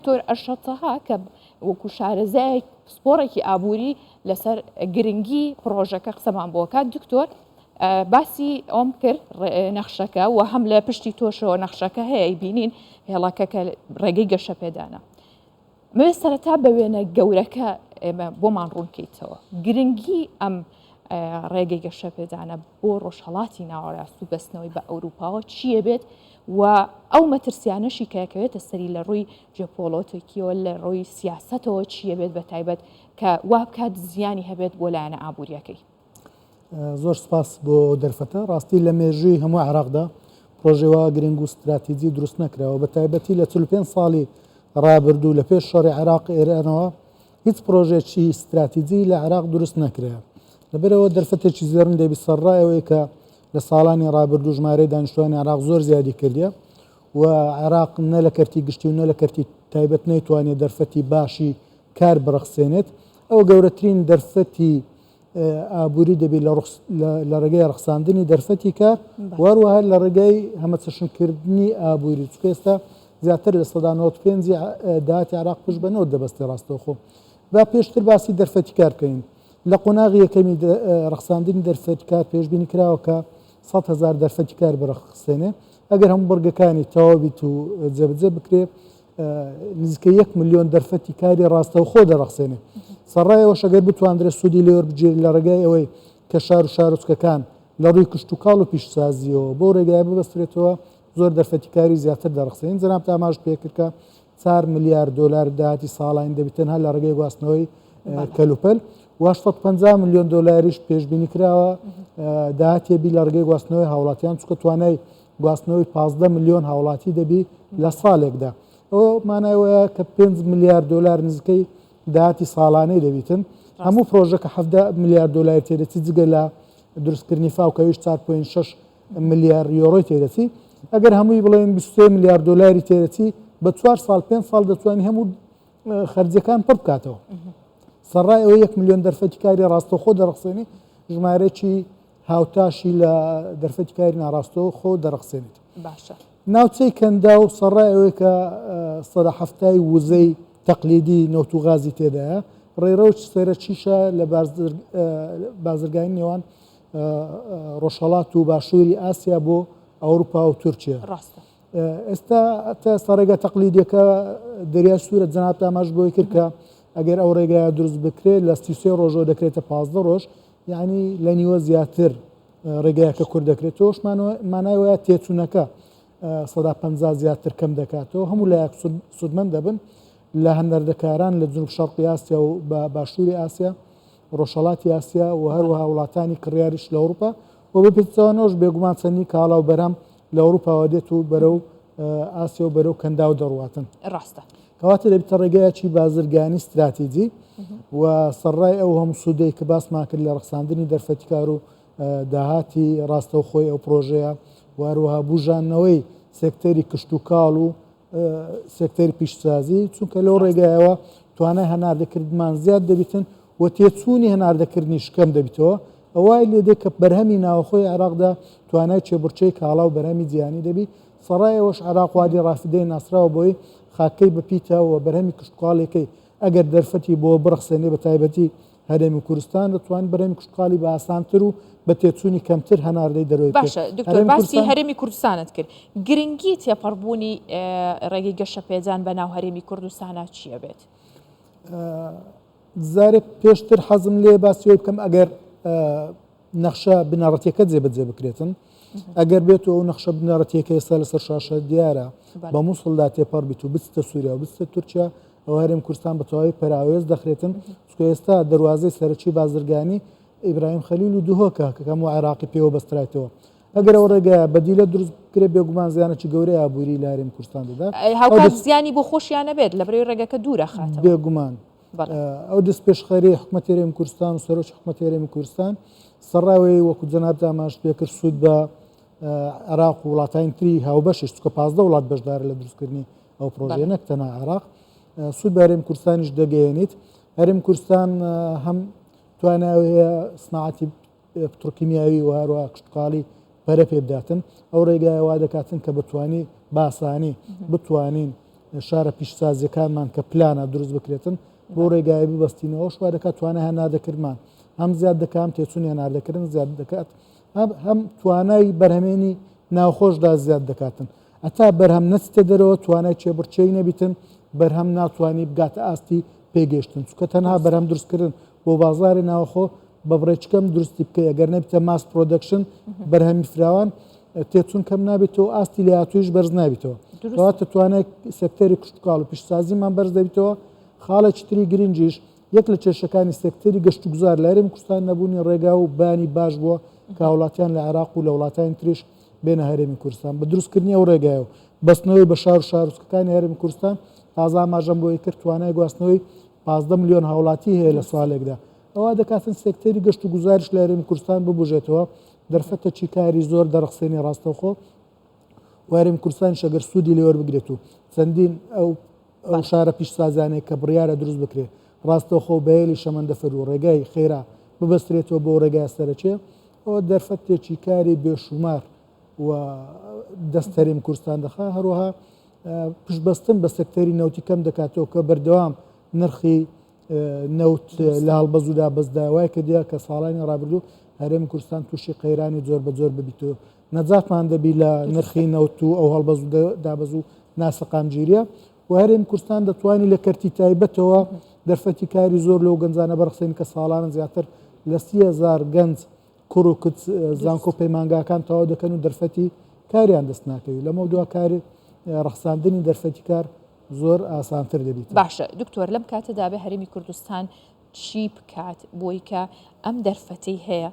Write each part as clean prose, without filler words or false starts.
دکتۆر ئەرشەد تەها کە وەکو شارەزایەک پسپۆڕێکی ئابووری لەسەر گرنگی پڕۆژەکە قسەمان بۆ کات. دکتۆر باسی ئەوم کرد نەخشەکە و هەم لە پشتی تۆشەوە نەخشەکە هەیە بینین هێڵەکە کە ڕێگەی گەشە پێدانە. مەوێ سەرەتا بە وێنە گەورەکە ئێمە بۆمان ڕوونکەیتەوە گرنگی ئەم ڕێگەی گەشەپێدانە بۆ ڕۆژهەڵاتی ناوەڕاست و بەستنەوەی بە ئەوروپاوە چییە بێت و ئەو مەترسیانەشی کە ئەکەوێتە سەری لە ڕووی جیۆپۆڵۆتیکیەوە لە ڕووی سیاسەتەوە چییە بێت بە تایبەت کە وا بکات زیانی هەبێت بۆ لایەنە ئابووریەکەی. زۆر سپاس بۆ دەرفەتە. ڕاستی لە مێژووی هەموو عێراقدا پرۆژەی وا گرنگ و ستراتیجی دروست نەکراوە، بە تایبەتی لە 45 ساڵی ڕابردوو لە پێش شەڕی عێراق ئێرانەوە هیچ پرۆژێکی ستراتیجی لە عێراق دروست نەکرایە. لەبەرئەوە دەرفەتێکی زێڕین دەبی سەرڕای ئەوەی کە لە ساڵانی ڕابردوو ژمارەی دانیشتوانی عێراق زۆر زیادی کردیە و عێراق نە لە کەرتی گشتی و نە لە کەرتی تایبەت نەیتوانیە دەرفەتی باشی کار بڕەخسێنێت، ئەوە گەورەترین دەرفەتی ئابووری دەبی لە ڕێگەی ڕەخساندنی دەرفەتی کار و هەروەها لە ڕێگەی هەمەچەشنکردنی ئابووری، چونکە ئێستا زیاتر 95% داهاتی عێراق پشت بە نەوت دەبەستێ ڕاستەوخۆ. با پێشتر باسی دەرفەتی کار بکەین. لە قۆناغی یەکەمی ڕەخساندنی دەرفەتی کار پێشبینی کراوە کە 100 هەزار دەرفەتی کار بڕەخسێنێ. ئەگەر هەموو بڕگەکانی تەواو بیت و جێبەجێ بکرێ نزیکەی 1 ملیۆن دەرفەتی کاری ڕاستەوخۆ دەڕەخسێنێ. سەرڕای ئەوەش ئەگەر بتواندرێت سوودی لێ وەربگیرێت لە ڕێگای ئەوەی کە شار و شارۆچکەکان لە ڕووی کشتوکاڵ و پیشسازیەوە بەو ڕێگایە ببەسترێتەوە زۆر دەرفەتی کاری زیاتر دەڕەخسێنین. جەنابت ئاماژت پێکرد کە 4 ملیار دۆلار داهاتی ساڵانی دەبێت تەنها لە ڕێگەی گواستنەوەی کەلوپەل و 850 ملیۆن دۆلاریش پێشبینی کراوە داهاتێ بی لە ڕێگەی گواستنەوەی هاوڵاتیان، چونکە توانای گواستنەوەی 15 ملیۆن هاوڵاتی دەبی لە ساڵێکدا. ئەو مانای وایە کە 5 ملیار دۆلار نزیکەی داهاتی ساڵانەی دەبیتن. هەموو پرۆژەکە 17 ملیار دۆلاری تێدەچی جگە لە دروستکردنی فاو کە ئەویش 4.6 ملیار یۆرۆی تێدەچی. ئەگەر هەمووی بڵێن 23 ملیار دۆلاری تێدەچی بە 4 ساڵ 5 ساڵ دەتوانانی هەموو خەرجیەکان پڕ بکاتەوە. سەرڕای ئەوە 1 ملیۆن دەرفەتی کاری ڕاستەوخۆ دەڕەخسێنی، ژمارەیەکی هاوتاشی لە دەرفەتی کاری ناڕاستەوخۆ دەڕەخسێنێت. باشە. ناوچەی کەنداو سەرڕای ئەوەی کە 70% وزەی تەقلیدی نەوت و غازی تێدایە، ڕێڕەو سەرەکیشە لە بازرگانی نێوان ڕۆژهەڵات و باشووری ئاسیا بۆ ئەوروپا و تورکیا. ڕاستە. ئێستا تا ئێستا ڕێگا تەقلیدیەکە دەریای سوورە، جەنابت ئاماژ بۆی کرد کە ئەگەر ئەو ڕێگایە دروست بکرێت لە 33 ڕۆژەوە دەکرێتە 15 ڕۆژ، یعنی لە نیوە زیاتر ڕێگایەکە کورت دەکرێتەوە. مانای وایە تێچوونەکە 50% زیاتر کەم دەکاتەوە. هەموو لایەک سوودمەند دەبن لە هەنەردەکاران لە جنوب شەرقی ئاسیا و باشووری ئاسیا، ڕۆژهەڵاتی ئاسیا و هەروەها وڵاتانی کڕیاریش لە ئەوروپا و بە پێچەوانەوەش بێگومان چەندین کاڵا و بەرهەم لە ئەوروپاوە دێت و بەرەو ئاسیا و بەرەو کەنداو دەڕواتن. ڕاستە. کەواتە دەبێتە ڕێگایەکی بازرگانی ستراتیجی و سەرڕای ئەو هەموو سوودەی کە باسمان کرد لە ڕەخساندنی دەرفەتی کار و داهاتی ڕاستەوخۆی ئەو پرۆژەیە و هەروەها بوژاندنەوەی سێکتەری کشتوکاڵ و سێکتەری پیشسازی، چونکە لەو ڕێگایەوە توانای هەناردەکردمان زیاد دەبیتن و تێچوونی هەناردەکردنیش کەم دەبیتەوە. ئەوای لێ دێ کە بەرهەمی ناوەخۆی عێراقدا توانای چێبڕچەی کاڵا و بەرهەمی جیهانی دەبی. سەڕای ئەوەش عێراق وادی ڕافدەین ناسراوە بۆی خاکەی بەپیتە و بەرهەمی کشتوکاڵیەکەی ئەگەر دەرفەتی بۆ بڕەخسێنێ بە تایبەتی هەرێمی کوردستان دەتوانین بەرهەمی کشتوکاڵی بە ئاسانتر و بە تێچوونی کەمتر هەناردەی دەرەوەی بکەین. باشە دکتۆر باسی هەرێمی کوردستانت کرد، گرنگی تێپەڕبوونی ڕێگەی گەشەپێدان بە ناو هەرێمی کوردستانا چییە بێت؟ جارێ پێشتر حەزم لێ باسی ئەوەی بکەم ئەگەر نەخشە بنەڕەتیەکە جێبەجێ بکرێتن، ئەگەر بێت و ئەو نەخشە بنەڕەتیەکە ئێستا لەسەر شاشە دیارە بە مووسڵدا تێپەڕ بیت و بچتە سووریا و بچتە تورکیا، ئەو هەرێم کوردستان بە تەواوی پەراوێز دەخرێتن، چونکە ئێستا دەروازەی سەرەکی بازرگانی ئیبراهیم خەلیل و دهۆکە کە هەموو عێراقی پێوە بەسترایتەوە. ئەگەر ئەو ڕێگایە بەدیلە دروست بکرێت بێگومان زیانێکی گەورەی ئابووری لە هەرێمی کوردستان دەدات. هاوکات زیانی بۆ خۆشیان نەبێت لەبەرئەوەی ڕێگەکە دوور ئەخاتەوە. بێگومان ئەو دەستپێشخەری حکومەتی هەرێمی کوردستان و سەرۆکی حکومەتی هەرێمی کوردستان سەرڕای وەکو جەنابت ئاماژەت پێکرد سوود بە عێراق و وڵاتانی تری هاوبەشیش، چونکە 15 وڵات بەشدارە لە دروستکردنی ئەو پرۆژەیە نەک تەنها عێراق، سوود بە هەرێمی کوردستانیش دەگەیەنیت. هەرێمی کوردستان هەم توانای هەیە سناعەتی پترۆکیمیاوی و هەروەها کشتوکاڵی پەرە پێ بداتن. ئەو ڕێگایە وا دەکاتن کە بتوانی باسانی بتوانین شارە پیشسازیەکانمان کە پلانە دروست بکرێتن بۆ ڕێگای ببەستینەوە شوا دەکات توانای هەناردەکردمان هەم زیاد دەکات هەم تێچوونی هەناردەکردن زیاد دەکات هەم توانای بەرهەمێنی ناوخۆشدا زیاد دەکاتن هەتا بەرهەم نەچتە دەرەوە توانای کێبڕکێی نەبیتن بەرهەم ناتوانی بگاتە ئاستی پێگەشتن چونکە تەنها بەرهەم دروستکردن بۆ بازاری ناوخۆ بە بڕێکی کەم دروستی بکەی ئەگەر نەبیتە mass production بەرهەمی فراوان تێچوون کەم نابێتەوە ئاستی لێهاتوویش بەرز نابێتەوە کەواتە توانای سێکتەری کشتوکاڵ و پیشسازیمان بەرز دەبیتەوە خاڵێکی تری گرنگیش یەک لە کێشەکانی سێکتەری گەشتوگوزار لە هەرێمی کوردستان نەبوونی ڕێگا و بانی باش بووە کە هاوڵاتیان لە عێراق و لە وڵاتانی تریش بێنە هەرێمی کوردستان بە دروستکردنی ئەو ڕێگایە و بەستنەوەی بە شار و شارۆچکەکانی هەرێمی کوردستان تازە ئاماژەم بۆی کرد توانای گواستنەوەی 15 ملیۆن هاوڵاتی هەیە لە ساڵێکدا ئەوا دەکاتن سێکتەری گەشت و گوزاریش لە هەرێمی کوردستان ببوژێتەوە دەرفەتەکی کاری زۆر دەڕەخسێنی ڕاستەوخۆ و هەرێمی کوردستانیش ئەگەر سوودی لێ وەربگرێت و چەندین ئەو ئەو شارە پیشسازانەی کە بڕیارە دروست بکرێت ڕاستەوخۆ بە هێلی شەمەندەفەر و ڕێگای خێرا ببەسترێتەوە بۆ ڕێگای سەرەکیە ئەوە دەرفەتێکی کاری بێشومار و دەست هەرێم کوردستان دەخا هەروەها پشتبەستن بە سێکتەری نەوتی کەم دەکاتەوە کە بەردەوام نرخی نەوت لە هەڵبەز و دابەزدا وای کردیا کە ساڵانی ڕابردوو هەرێمی کوردستان تووشی قەیرانی جۆر بە جۆر ببیتەوە نەجاتمان دەبی لە نرخی نەوت و ئەو هەڵبەز و دابەز و ناسەقامگیریە و هەرێمی کوردستان دەتوانانی لە کەرتی تایبەتەوە دەرفەتی کاری زۆر لەو گەنجانە بەرخسێن کە ساڵانە زیاتر لە 30هزار گەنج کوڕ و کچ زانکۆ پەیمانگاکان تەواو دەکەن و دەرفەتی کاریان دەست ناکەوی لەمە دوا کاری ڕەخساندنی دەرفەتی کار زۆر ئاسانتر دەبیت. باشە دکتۆر لەم کاتەدا بێ هەرێمی کوردستان چی بکات بۆی کە ئەم دەرفەتەی هەیە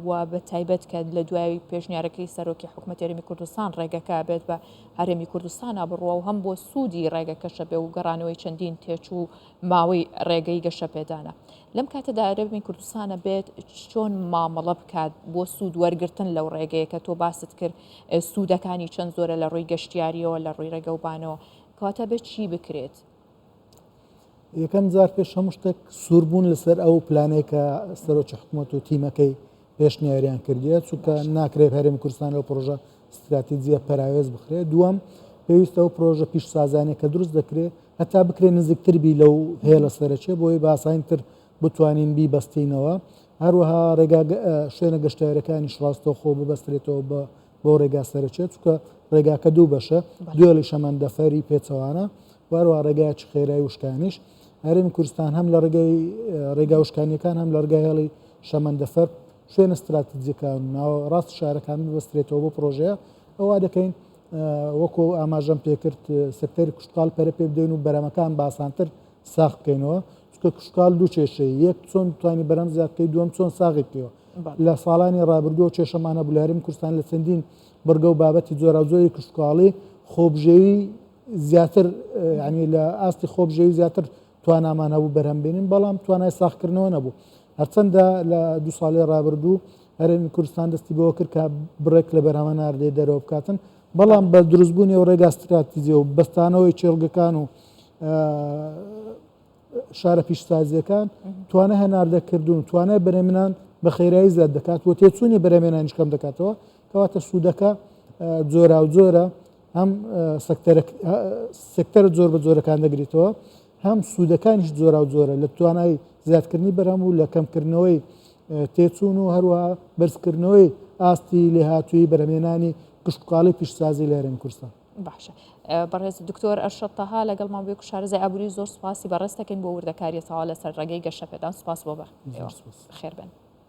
و بە تایبەت کە لە دوای پێشنیارەکەی سەرۆکی حکوومەت هەرێمی کوردستان ڕێگەکە بێت بە هەرێمی کوردستانە بڕوە و هەم بۆ سوودی ڕێگەکەشە بێ و گەڕانەوەی چەندین تێچوو ماوەی ڕێگەی گەشەپێدانە لەم کاتەدا هەرێمی کوردستانە بێت چۆن مامەڵە بکات بۆ سوود وەرگتن لەو ڕێگەیە کە تۆ باست کرد سوودەکانی چەند زۆرە لە ڕووی گەشتیاریەوە لە ڕووی ڕێگەوبانەوە کەواتە بێت چی بکرێت؟ یەکەم جار پێش هەموو شتێک سووربوون لەسەر ئەو پلانەی کە سەرۆکی حکوومەت و تیمەکەی پێشنیاریان کردیە چونکە ناکرێت هەرێمی کوردستان لەو پرۆژە ستراتیجیە پەراوێز بخرێت دووەم پێویستە ئەو پرۆژە پیشسازانەی کە دروست دەکرێت هەتا بکرێت نزیکتر بی لەو هێڵە سەرەکیە بۆی بە ئاسانتر بتوانین بیبەستینەوە هەروەها ڕێگا شوێنە گەشتیارەکانیش ڕاستەوخۆ ببەسترێتەوە بە بۆ ڕێگا سەرەکیە چونکە ڕێگاکە دوو بەشە دوێڵی شەمەندەفەری پێچەوانە و هەروەها ڕێگایەکی خێرای وشکانیش هەرێمی کوردستان هەم لە ڕێگای ڕێگا وشکانیەکان هەم لە ڕێگای هێڵی شەمەندەفەر شوێنە ستراتیجیەکان و ناوەڕاست شارەکان ببەسترێتەوە بۆ پرۆژەیە ئەوە دەکەین وەکو ئاماژەم پێکرد سێکتەری کشتوکاڵ پەرە پێ بدەین و بەرەمەکان باسانتر ساغ بکەینەوە چونکە کشتوکاڵ دوو کێشەی یەک چۆن بتوانانی بەرەم زیاد بکەیت دووەم چۆن ساغی بکەیەوە لە ساڵانی ڕابردووە کێشەمان هەبوو لە هەرێمی کوردستان لە چەندین بڕگە و بابەتی جۆراوجۆری کشتوکاڵی خۆبژێوی زیاتر ینی لە ئاستی خۆبژێوی زیاتر توانامان هەبوو بەرهەم بێنین بەڵام توانای ساغکردنەوە نەبوو هەرچەندە لە دوو ساڵی ڕابردوو هەرێمی کوردستان دەستی بەوە کرد کە بڕێک لە بەرهەمە ناردەی دەرەوە بکاتن بەڵام بە دروستبوونی و ڕێگا ستراتیجی و بەستانەوەی کێڵگەکان و شارە پیشسازیەکان توانای هەناردەکردن و توانای بەرهەمهێنان بە خێرایی زیاد دەکات و تێچوونی بەرهەمهێنانیش کەم دەکاتەوە کەواتە سوودەکە جۆراوجۆرە هەم سێکتەرە جۆر بە جۆرەکان دەگریتەوە هەم سوودەکانیش جۆراوجۆرە لە توانای زیادکردنی بەرهەم و لە کەمکردنەوەی تێچوون و هەروەها بەرزکردنەوەی ئاستی لێهاتوویی بەرهەمهێنانی کشتوکاڵی پیشسازی لە هەرێمی کوردستان. باشە بەڕێز دکتۆر ئەرشەد تەها لەگەڵمان بووی شارەزای ئابووری زۆر سوپاسی بەڕێز دەکەین بۆ وردەکاریە تەواو لەسەر ڕێگەی گەشەپێدان سوپاس بۆ بە خێر بن.